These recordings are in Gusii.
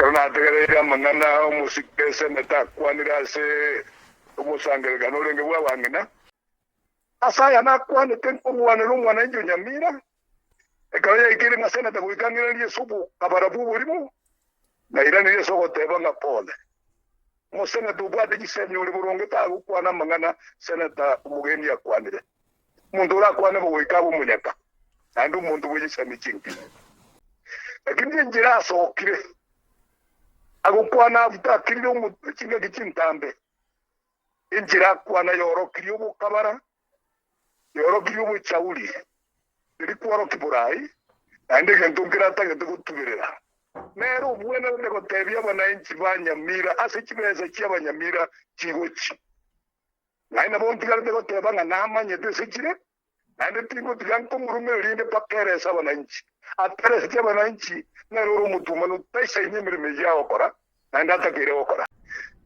Ekero nategereire amang'ana omosike seneta akwanire ase omosangererekano orenge bw'abang'ina, ase aya nakwanete nkorwanera omwananchi o Nyamira, ekero yaikeire ng'a seneta goika ang'iranerie ase obokabara bw'oborimo, nairanirie ase ogoteba ng'a pole. Omoseneta obwate chisemi ore boronge tagokwana amang'ana seneta omogendi akwanire. Omonto orakwane bo goika abe omonyaka, naende omonto bwe chisemi chinke. Lakini enchera asokire agokwana abutakirire omotwe chingaki chintambe, enchera akwana yorokirie obokabara, yorokirie obochauri, teri kworokia borai, naende egento nkeratagete gotuberera. Nere obwenerete gotebia abananchi ba Nyamira ase chibesa chi'abanyamira chigochi. Naende nabo ntigarete goteba ng'a namanyete ase chire, naende tingotiga nkomorumereria rinde mpaka ere ase abananchi. Ateresetie abananchi, nere ore omotumanu, taisaini emeremo eyio agokora, naende atakeire gokora.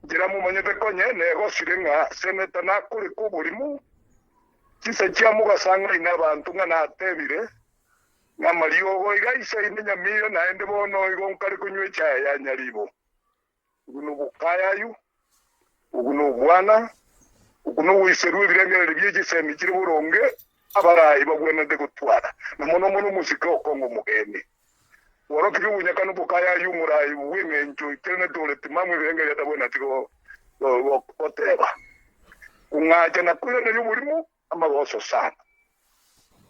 Inche namomanyete konye negosire ng'a seneta nakoreka oborimo, chinsa chia mogasang'aina abanto ng'a natebire, ng'a amariogo iga aisaine nyamira, naende bono igo nkare konywa echae ya nyaribo. Obwo nobokayayu, obwo nobwana, okwo nogoiserwa ebirengererio bie chisemi chire boronge abarai bagwenerete gotwara, na mono mono omosike okong'a omogeni. Bworokirie obonyakanu obokayayu omorai bw'engencho ekerenete ore timamu ebirengererio atabwenereti goteba. Kong'acha na koiraneria oborimo amagoso sana.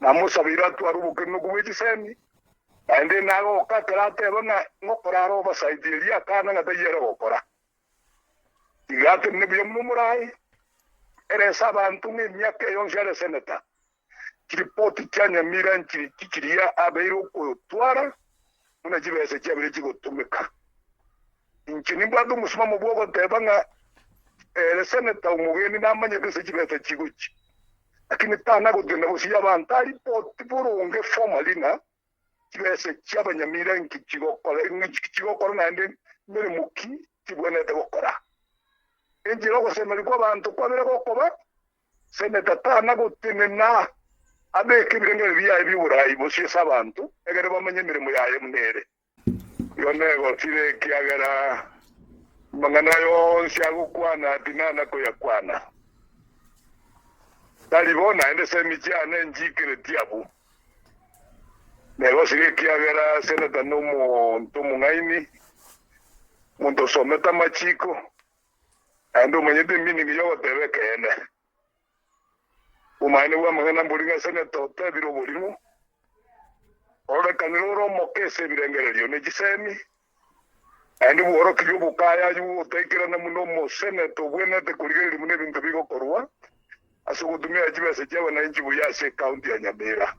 Namosabeire atware obokenenoku bwe chisemi, naende nagoka ekero ateba ng'a ngokora are obasaidi eria akana ng'a taiyo ere gokora. Tiga atenene buya buna omoraai, ere ase abanto ng'a emiaka eye yonsi are senator. Chiripoti chia Nyamira nchiriki chiria abeire okoyotwara buna chibesa chiabeire chigotumeka. Inche nimbwate omosimamo bw'ogoteba ng'a ere seneta omogeni namanyete ase chibesa chigochia, lakini tana gotenda gosiria abanto aripoti boronge formally ng'a chibesa chi'abanyamira inki chigokora, inki chigokora naende meremo ki chibwenerete gokora. Enchera ogosemeria kw'abanto kwabere gokoba, seneta tana gotenena abeke ebirengererio biaye bi'oborai bosio ase abanto, egere bamanye emeremo yaye buna ere. Igo negosire, ekiagera amang'ana aya onsi agokwana tinana koyakwana. Tari bo, naende semi chiane nchiikereti abwo. Negosire ekiagera seneta nomonto omong'aini, omonto osomete amachiko, naende omanyete emeaning y'ogoteba ekeene. Obomaene bw'amang'ana mbori ng'a seneta otebire oborimo, ororekanire ore omoke ase ebirengererio ne chisemi, naende bworokirie obokayayu bw'ogotaikerana buna omoseneta obwenerete korigereria buna ebinto bigokorwa ase ogotumia chibesa chi'abananchi buya ase ecounty ya Nyamira.